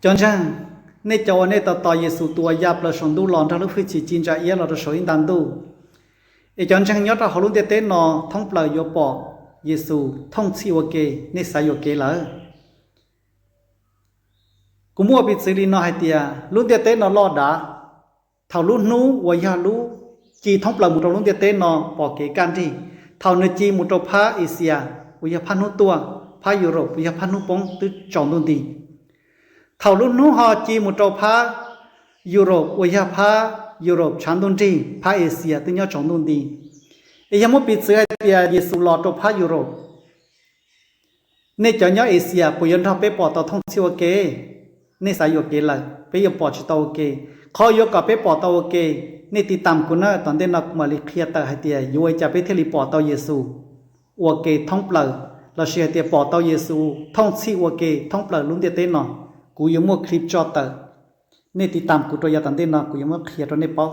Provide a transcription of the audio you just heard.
Cov ntseeg, nej cov uas nej tau tos Yexus tus uas ya plaws saum ntuj los nrog lub hwj chim ci ntsa iab los rau saum ib nta ntuj, es cov ntseeg nyob rau hauv lub ntiaj teb no thoob plaws yuav pom Yexus thooj txhij ua ke, nej xav yuam kev lawm. Kuv muaj piv txwv li no hais tias lub ntiaj teb no loj dav, thaum lub hnub uas yog lub ci thoob plaws mus rau lub ntiaj teb no pom kev kaj nrig, thaum nws ci mus rau phab Axias uas yog phab hnub tuaj, phab Europe uas yog phab hnub poob twb tsaus ntuj nti. Thaum lub hnub ho ci mus rau phab Europe uas yog phab Europe tshav ntuj nrig, phab Axias twb nyob tsaus ntuj nti. Es yog muab piv txwv hais tias Yexus los rau phab Europe, nej cov nyob Axias puas yuav nrog peb pom tau thooj txhij ua ke? Nej xav yuam kev lawm, peb yuav pom tsis tau ua ke. Qhov yuav kom peb pom tau ua ke, nej tiv tam kuv na, tom ntej no kuv mam li qhia tawm hais tias yuav ua li cas peb thiaj li pom tau Yexus ua ke thoob plaws, lossis hais tias pom tau Yexus thooj txhij ua ke thoob plaws lub ntiaj teb no. Kuv yuav muaj clip tso tawm, nej tiv tam kuv rau yav tom ntej no kuv yuav muab qhia rau nej paub.